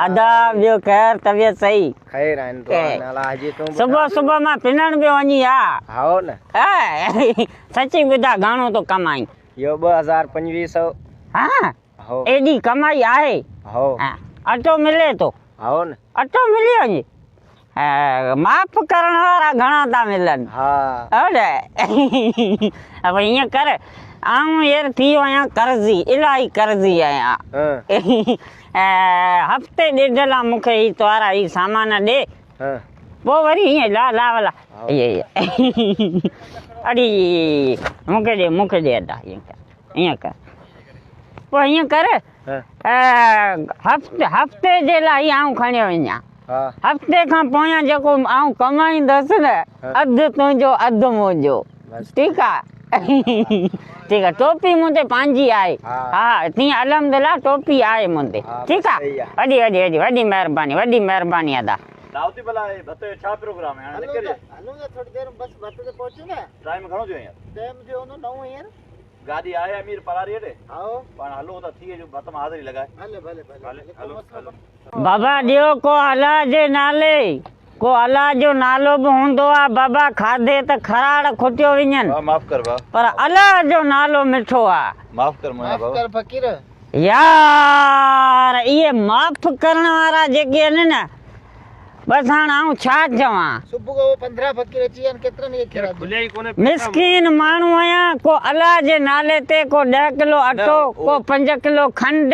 ادا ٻيو خير طبيعت صحيح؟ خير آهن دعا الله جي تون ٻڌاء. صبح صبح مان پنڻ پيو وڃي ها. هائو نه. سچي ٻڌاء گهڻو ٿو ڪمائين؟ اهو 2000 2500. ها هائو. ايڏي ڪمائي آهي؟ هائو. اٽو ملي ٿو؟ هائو نه. اٽو ملي وڃي؟ معاف ڪرڻ وارا گهڻا ٿا ملن. ها. اب ائين ڪر آئون هينئر ٿي ويو آهيان قرضي، الاهي قرضي آهيان. هفتي ڏيڍ لا مون کي هي توارا هي سامان ڏي. پوء وري ائين لا لا لا اڙي مون کي ڏي مون کي ڏي ادا ائين ڪر ائين ڪر پوء ائين ڪر هفتي هفتي جي لاء هي آئون کڻيو وڃان. هفتي کان پويان جيڪو آئون ڪمائيندس نه اڌ تنهنجو اڌ منهنجو. ٺيڪ آ ٺيڪ آ ٽوپي مون تي پنهنجي آهي. ها تيئن الحمدلله ٽوپي آهي مون تي. ٺيڪ آ وڏي وڏي وڏي وڏي مهرباني وڏي مهرباني ادا. دعوتي ڀلا هي ڀت جو ڇا پروگرام آهي هاڻي نڪرجي. هلون ٿا ٿوري دير ۾ بس ڀت تي پهچون نه. ٽائيم گهڻو ٿيو هينئر؟ ٽائيم ٿيو هوندو 9 هينئر. گاڏي آهي امير پراري ڏي. هائو. پاڻ هلون ٿا ٿي جو ڀت مان حاضري لڳائي. ڀلي ڀلي ڀلي هلو هلو. بابا ڏيو ڪو الله جي نالي. ڪو الله جو نالو به هوندو آ بابا کاڌي ته کراڙ کٽيو وڃن. ڀاء معاف ڪر ڀاء. پر الله جو نالو مٺو آ. معاف ڪر منهنجا معاف ڪر فقير. يار اهي معاف ڪرڻ وارا جيڪي آهن نه بس هاڻ آئون ڇا چوان. صبح کان 15 فقير اچي ويا آهن ڪيترن کي کيرا ڏيون. مسڪين ماڻهو آهيان ڪو الله جي نالي تي ڪو 10 ڪلو اٽو ڪو 5 ڪلو کنڊ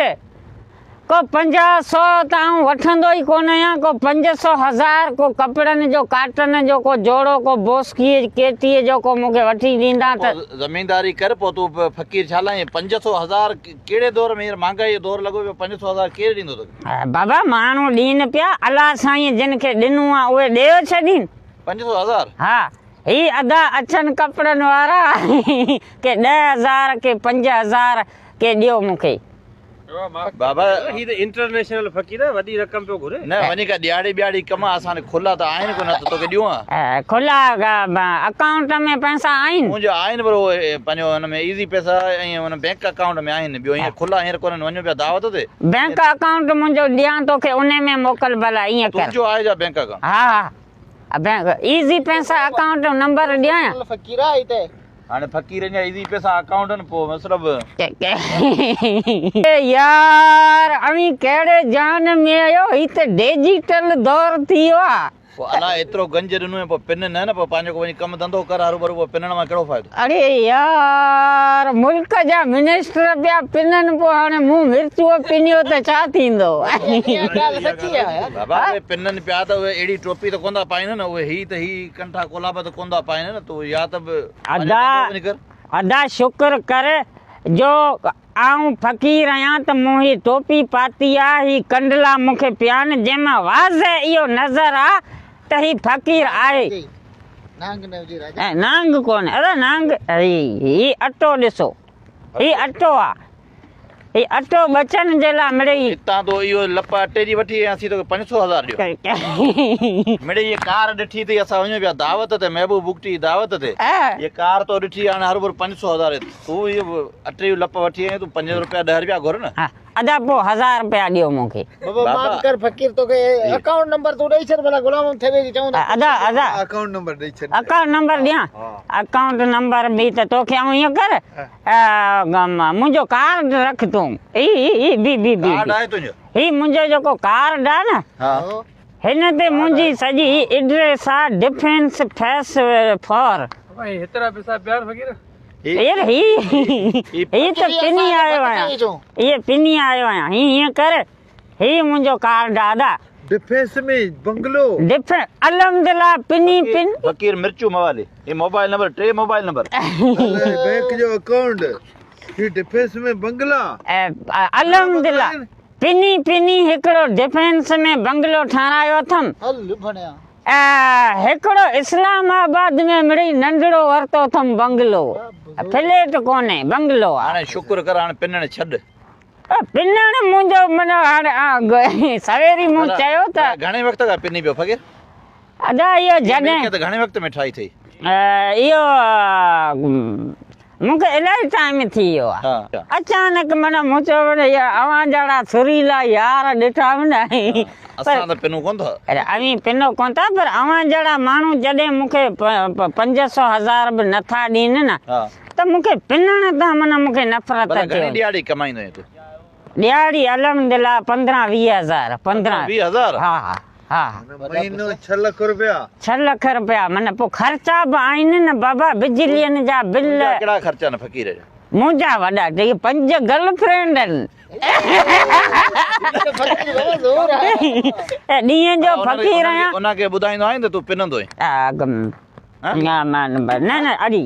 ڪو 50 سو ته آئون وٺندو ئي ڪونه آهيان ڪو 500 هزار ڪو ڪپڙن جو ڪاٽن جو ڪو جوڙو ڪو بوسڪيء ڪيٽيء جو ڪو مون کي وٺي ڏيندا ته. پوء زمينداري ڪر پوء تون فقير ڇا لاء آهين 500 هزار ڪهڙي دور ۾ هينئر مهانگائي جو دور لڳو پيو 500 هزار ڪير ڏيندو توکي. بابا ماڻهو ڏين پيا الله سائين جن کي ڏنو آ اهي ڏيو ڇڏين. 500 هزار؟ ها هي ادا اڇن ڪپڙن وارا ڪي 10 هزار ڪي 5 هزار ڪي ڏيو مون کي. بابا هي ته انٽرنيشنل فقير آهي وڏي رقم پيو گهري. نه وڃي ڪا ڏيهاڙي ٻياڙي ڪما اسان ڏي کلا ته آهن ڪونه ته توکي ڏيون ها. کلا اڪائونٽ ۾ پئسا آهن؟ منهنجا آهن پر اهي پنهنجو هن ۾ ايزي پئسا ۽ هن بينڪ اڪائونٽ ۾ آهن ٻيو هينئر کلا هينئر ڪونهن وڃون پيا دعوت تي. بينڪ اڪائونٽ منهنجو ڏيان توکي انهي ۾ موڪل ڀلا ائين ڪر. تنهنجو آهي ڇا بينڪ اڪائونٽ؟ ها ها بينڪ ايزي پئسا اڪائونٽ نمبر ڏيان. فقير آهي هتي. هاڻي فقيرن جا ايزي پئسا اڪائونٽ آهن پوء مطلب. يار اوهين ڪهڙي جهان ۾ آهيو هي ته ڊيجيٽل دور ٿي ويو آ. پوء الله ايترو گنج ڏنو ۽ پوء پن نه نه پوء پنهنجو ڪو وڃي ڪم ڌنڌو ڪر هروڀرو پوء پنڻ مان ڪهڙو فائدو. اڙي يار ملڪ جا منسٽر پيا پنن پوء هاڻي مون مرچو پنيو ته ڇا ٿيندو. اها ڳالهه سچي آهي. بابا اهي پنن پيا ته اهي اهڙي ٽوپي ته ڪونه ٿا پائين نه اهي هي ته هي ڪنٺا ڪولابا ته ڪونه ٿا پائين نه تون يا ته به ادا ادا شڪر ڪر جو آئون فقير آهيان ته مون هي ٽوپي پاتي آ هي ڪنڊلا مون کي پيا آهن جنهن مان واضح اهو نظر آ ته هي فقير آهي. نانگ نه هجي راجا. نانگ ڪونهي ادا نانگ هي اٽو ڏسو هي اٽو آ. هي اٽو ٻچن جي لاء مڙئي. هتان تو اهو لپ اٽي جي وٺي ۽ اسين توکي 500 هزار ڏيون. مڙئي هيء ڪار ڏٺي اٿئي اسان وڃون پيا دعوت تي محبوب بگٽي جي دعوت تي. هيء ڪار تو ڏٺي هاڻي هروڀرو 500 هزار تون هيء اٽي جو لپ وٺي آئين تون 5 روپيا 10 روپيا گهر نه. ادا پوء هزار روپيا ڏيو مون کي. بابا معاف ڪر فقير توکي اڪائونٽ نمبر تون ڏئي ڇڏ ڀلا غلام محمد ٿيٻي کي چئون ٿا. ادا ادا اڪائونٽ نمبر ڏئي ڇڏ. اڪائونٽ نمبر ڏيان اڪائونٽ نمبر به ته توکي آئون ائين ڪر منهنجو ڪارڊ رک تون. هي هي هي بي بي بي ڪارڊ آهي تنهنجو؟ هي منهنجو جيڪو ڪارڊ آهي نه هن تي منهنجي سڄي ايڊريس آ ڊفينس فيس فور. ڀائي هيترا پئسا پيا آهن فقير. يار هي هي ته پني آيو آهيان هي پني آيو آهيان هي هيئن ڪر هي منهنجو ڪارڊ آ ادا. Defence ۾ bungalow. ڊفينس الحمدلله پني پن. فقير مرچو موالي هي موبائل نمبر ٽي موبائل نمبر. هي بينڪ جو اڪائونٽ هي ڊفينس ۾ بنگلا. الحمدلله پني پني هڪڙو ڊفينس ۾ بنگلو ٺارايو اٿم. هل ڀڻيا. هڪڙو اسلام آباد ۾ مڙئي ننڍڙو ورتو اٿم بنگلو فليٽ ڪونهي بنگلو آ. هاڻي شڪر ڪر هاڻي پنڻ ڇڏ. پنڻ منهنجو من هاڻي سويري مون چيو ته. گهڻي وقت کان پني پيو فقير؟ ادا اهو جڏهن. ملڪيت گهڻي وقت ۾ ٺاهي اٿئي؟ اهو مون کي الاهي ٽائيم ٿي ويو آ. اچانڪ معنيٰ مون چيو معنيٰ اها اوهان جهڙا سريلا يار ڏٺا هئم نه. اسان ته پنو ڪونه ٿا. اري اوهين پنو ڪونه ٿا پر اوهان جهڙا ماڻهو جڏهن مون کي 500 هزار به نه ٿا ڏين نه ته مون کي پنڻ تان معنيٰ مون کي نفرت ڀلا اچي گهڻي وڃي. ڏيهاڙي ڪمائيندو آهين تون؟ ڏيهاڙي الحمدلله 15 20 هزار. 15 20 هزار؟ ها ها. ها. مهينو 6 لک روپيا. 6 لک روپيا معنيٰ پوء خرچا به آهن نه بابا بجلين جا بل. تنهنجا ڪهڙا خرچا آهن فقير جا؟ منهنجا وڏا جيڪي 5 گرل فرينڊ آهن. ڏينهن جو فقير آهيان. انهن کي ٻڌائيندو آهين ته تون پنندو آهين؟ نه نه اڙي.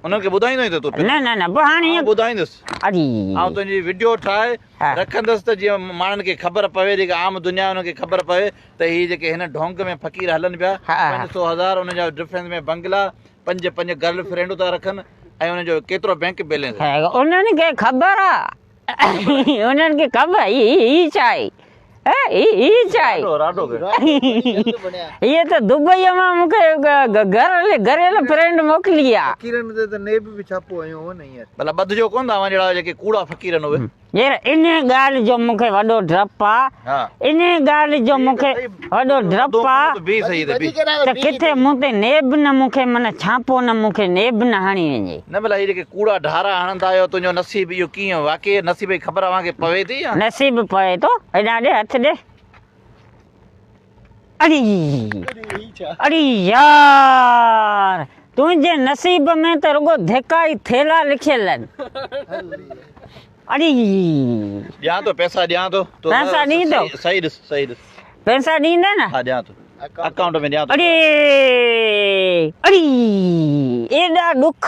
انهن کي ٻڌائيندو آهين ته تون نه نه نه پوء هاڻي آئون ٻڌائيندس. اڙي. آئون تنهنجي وڊيو ٺاهي رکندس ته جيئن ماڻهن کي خبر پوي جيڪا عام دنيا انهن کي خبر پوي ته هي جيڪي هن ڍونگ ۾ فقير هلن پيا 500 هزار انهن جا ڊفينس ۾ بنگلا پنج پنج گرل فرينڊون ٿا رکن ۽ انهن جو ڪيترو بينڪ بيلنس. انهن کي خبر آ انهن کي خبر هي هي ڇا آهي هي هي ڇا آهي راڊو هي ته دبئي مان مون کي گرل گرل فرينڊ موڪلي آ. فقيرن تي ته نيب به ڇاپو هنيو هو نه هينئر. ڀلا ٻڌجو ڪونه ٿا اوهان جهڙا جيڪي ڪوڙا فقير آهن اهي. يار انهي ڳالهه جو مون کي وڏو ڊپ آ. انهي ڳالهه جو مون کي وڏو ڊپ آ ته ڪٿي مون تي نيب نه مون کي معنيٰ ڇاپو نه مون کي نيب نه هڻي وڃي. نه ڀلا هي جيڪي ڪوڙا ڍارا هڻندا آهيو تنهنجو نصيب اهو ڪيئن واقعي نصيب جي خبر اوهان کي پوي ٿي يا. نصيب پوي ٿو هيڏانهن ڏي هٿ ڏي. اڙي اڙي يار تنهنجي نصيب ۾ ته رڳو ڌڪا ئي ٿيلها لکيل آهن. اڙي ڏيان ٿو پئسا ڏيان ٿو پئسا ڏيندو صحيح ڏس صحيح ڏس پئسا ڏيندين نه ها ڏيان ٿو اڪائونٽ ۾ ڏيان ٿو اڙي اڙي ايڏا ڏک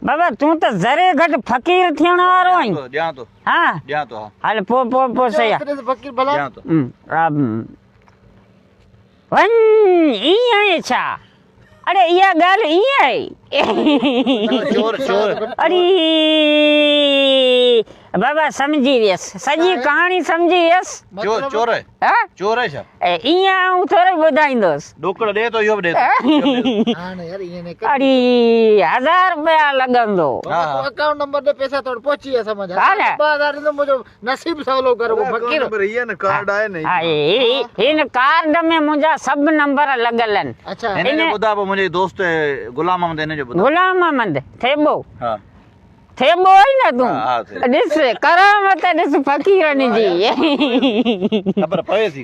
بابا تون ته ذري گهٽ فقير ٿيڻ وارو آهين ڏيان ٿو ها ڏيان ٿو ها هل پو پو پو صحيح فقير ڀلا ڏيان ٿو وڃ ائين آهي ڇا اڙي اها ڳالهه ائين آهي چور چور اڙي بابا سمجهي ويس سڄي ڪهاڻي سمجهي ويس چور چور آهي ها چور آهي ڇا ائين آئون ٿورو ٻڌائيندوس ڏوڪڙ ڏي ٿو اهو به ڏي ٿو هاڻي يار ائين نه ڪر اڙي 1000 روپيا لڳندو اڪائونٽ نمبر ڏي پئسا توڙ پهچي ويا سمجھ 2000 ڏيندو منهنجو نصيب سولو ڪر اهو فقير نمبر هي نه ڪارڊ آهي نه هي هن ڪارڊ ۾ منهنجا سڀ نمبر لڳل آهن. اڇا هن جو ٻڌاء پوء منهنجي دوست غلام محمد هن جو ٻڌاء. غلام محمد ٿيٻو. ها ٿيٻو آهين نه تون؟ ڏس ڪرامت ڏس فقيرن جي. خبر پوي ٿي.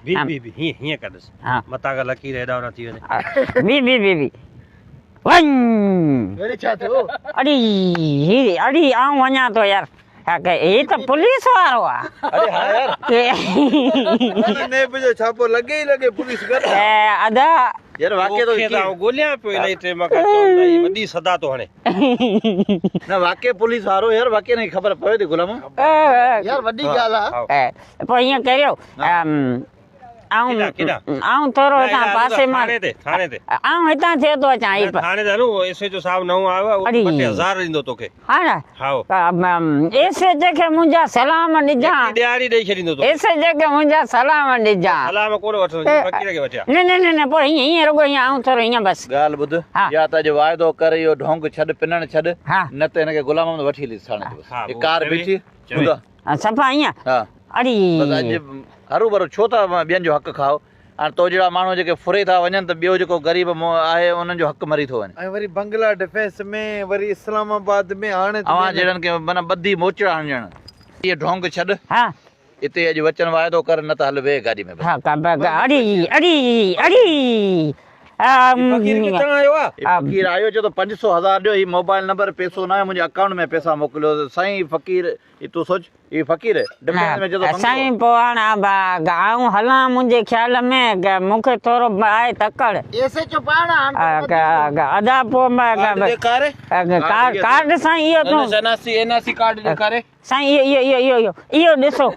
بي بي بي هيئن هيئن ڪر ڏس متان ڪا لڪير هيڏانهن نه ٿي وڃي. بي بي بي بي وڃ. وري ڇا ٿيو؟ اڙي اڙي آئون وڃان ٿو يار. هي ته پوليس وارو آ. اڙي ها يار. نيب جو ڇاپو لڳي ئي لڳي پوليس گڏ. ادا. يار واقعي تو توکي ته آئون ڳوليان پيو الائي ٽي مکان چون ٿا هي وڏي صدا ٿو هڻي. نه واقعي پوليس وارو يار واقعي هن کي خبر پوي ٿي غلام. يار وڏي ڳالهه آ. پوء هيئن ڪريو آئون آئون ٿورو هتان پاسي مان ٿاڻي تي ٿاڻي تي آئون هتان ٿيو ٿو اچان هي ٿاڻي تي هلون ايس ايچ او صاحب نئون آيو آهي اهو 2 هزار ڏيندو توکي ها نه ايس ايچ کي منهنجا سلام ڏجان ڏيهاڙي ڏئي ڇڏيندو توکي ايس ايچ کي منهنجا سلام ڏجان سلام ڪونه وٺندو جي فقير کي وٺيا نه نه نه نه پوء هيئن هيئن رڳو هيئن آئون ٿورو هيئن بس ڳالهه ٻڌ يا ته اڄ واعدو ڪر اهو ڍونگ ڇڏ پنڻ ڇڏ نه ته هن کي غلام محمد وٺي هلي ٿاڻي تي بس هي ڪار بيٺي ٻڌ صفا ائين ها اڙي. بس اڄ هروڀرو ڇو ٿا ٻين جو حق کائو هاڻ تو جهڙا ماڻهو جيڪي ڦري ٿا وڃن ته ٻيو جيڪو غريب آهي انهن جو حق مري ٿو وڃي. ۽ وري بنگلا ڊفينس ۾ وري اسلام آباد ۾ هاڻي ته اوهان جهڙن کي معنيٰ ٻڌي موچڙا هڻجڻ. اهي ڍونگ ڇڏ. ها. اتي اڄ وچن واعدو ڪر نه ته هل ويهه گاڏي ۾ بس. ها اڙي اڙي اڙي. فقير ڪٿان آيو آ. هي فقير آيو چئي ٿو 500 هزار ڏيو هي موبائل نمبر پيسو ناهي منهنجي اڪائونٽ ۾ پيسا موڪليو سائين فقير هي تون سوچ هي فقير ڊفينس ۾ چئي ٿو سائين پوء هاڻ آئون هلان منهنجي خيال ۾ مون کي ٿورو آهي تڪڙ. ايس ايچ او پاڻ هاڻ ادا پوء ڏيکاري ڪارڊ سائين اهو تون N R C N R C card ڏيکاري سائين اهو اهو اهو اهو ڏسو.